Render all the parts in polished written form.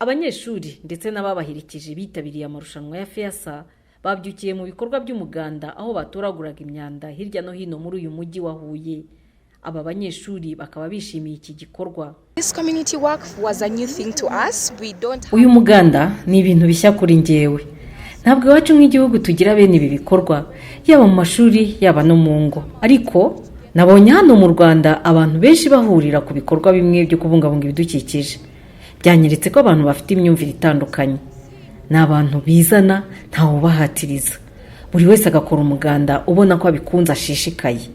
Abanyeshuri ndetse n'ababaherekeje bitabiriye amarushanwa ya FEASSSA babyukiye mu bikorwa by'umuganda, aho batoraguraga imyanda hirya no hino muri uyu mujyi wa Huye. Aba banyeshuri bakaba bishimiye iki gikorwa. This community work was a new thing to us. We don't Uyu muganda ni ibintu bishya kuri njyewe. Ntabwo iwacu nk'igihugu tugira bene ibi bikorwa, yaba mu mashuri, yaba no mu ngo. Ariko nabonye hano mu Rwanda abantu benshi bahurira ku bikorwa bimwe byo kubungabunga ibidukikije. Byanyeretse ko abantu bafite imyumvire itandukanye. Ni abantu bizana, ntawubahatiriza, buri wese agakora umuganda ubona ko abikunze, ashishikaye.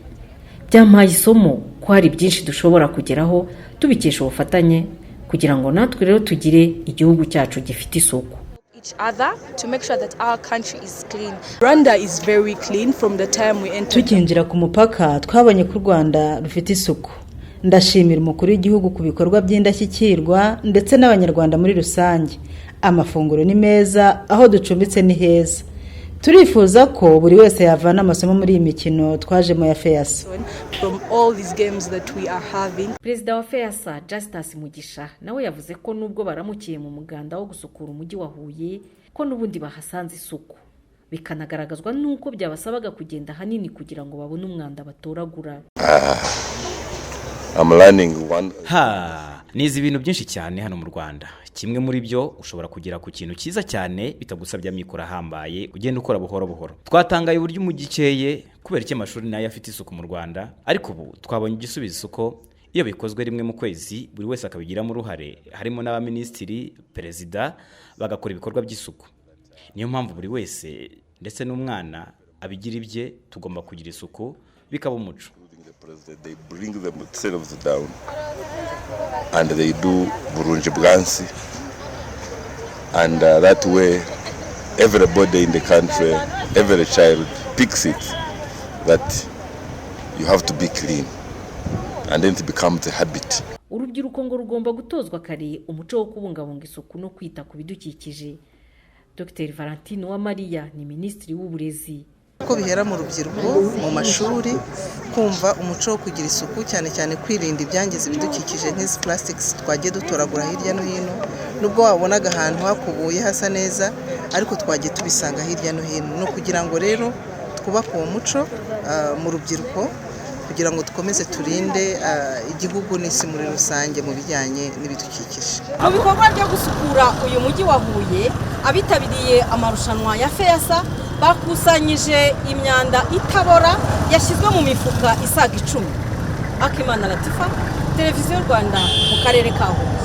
Byampaye isomo ko hari byinshi dushobora kugeraho tubikesha ubufatanye, kugira ngo natwe rero tugire igihugu cyacu gifite isuku. each other to make sure that our country is clean. Rwanda is very clean from the time we entered. Tukinjira ku mupaka twabonye ko u Rwanda rufite isuku. Ndashimira umukuru w'igihugu ku bikorwa by'indashyikirwa ndetse n'Abanyarwanda muri rusange. Amafunguro ni meza, aho ducumbitse ni heza. Turifuza ko buri wese yavana amasomo muri iyi mikino twajemo ya FEASSSA. From all these games that we are having. Perezida wa FEASSSA, Justus Mugisha, nawe yavuze ko nubwo baramukiye mu muganda wo gusukura umujyi wa Huye, ko n'ubundi bahasanze isuku, bikanagaragazwa n'uko byabasabaga kugenda ahanini kugira ngo babone umwanda batoragura. I'm learning one. Ha, nize ibintu byinshi cyane hano mu Rwanda. Kimwe muri byo, ushobora kugera ku kintu cyiza cyane bitagusabye amikoro ahambaye, ugenda ukora buhoro buhoro. Twatangaye uburyo umujyi ukeye. Kubera iki amashuri nayo afite isuku mu Rwanda? Ariko ubu twabonye igisubizo ko iyo bikozwe rimwe mu kwezi, buri wese akabigiramo uruhare, harimo n'abaminisitiri, perezida, bagakora ibikorwa by'isuku. Niyo mpamvu buri wese, ndetse n'umwana, abigira ibye. Tugomba kugira isuku bikaba umuco. The president, they bring themselves down and they do Burungi Bwansi. And that way, everybody in the country, every child picks it that you have to be clean. And then it becomes a habit. Urubyiruko ngo rugomba gutozwa kare umuco wo kubungabunga isuku no kwita ku bidukikije. Dr Valentine Uwamariya ni Minisitiri w'Uburezi. Ko bihera mu rubyiruko, mu mashuri, kumva umuco wo kugira isuku, cyane cyane kwirinda ibyangiza ibidukikije nk'izi plastics twagiye dutoragura hirya no hino. Nubwo wabonaga ahantu hakubuye hasa neza, ariko twagiye tubisanga hirya no hino. Ni ukugira ngo rero twubake uwo muco mu rubyiruko kugira ngo dukomeze turinde igihugu n'isi muri rusange mu bijyanye n'ibidukikije. Mu bikorwa byo gusukura uyu mujyi wa Huye, abitabiriye amarushanwa ya FEASSSA bakusanyije imyanda itabora yashyizwe mu mifuka isaga 10. Akimana Latifa, Televiziyo Rwanda, mu karere ka Huye.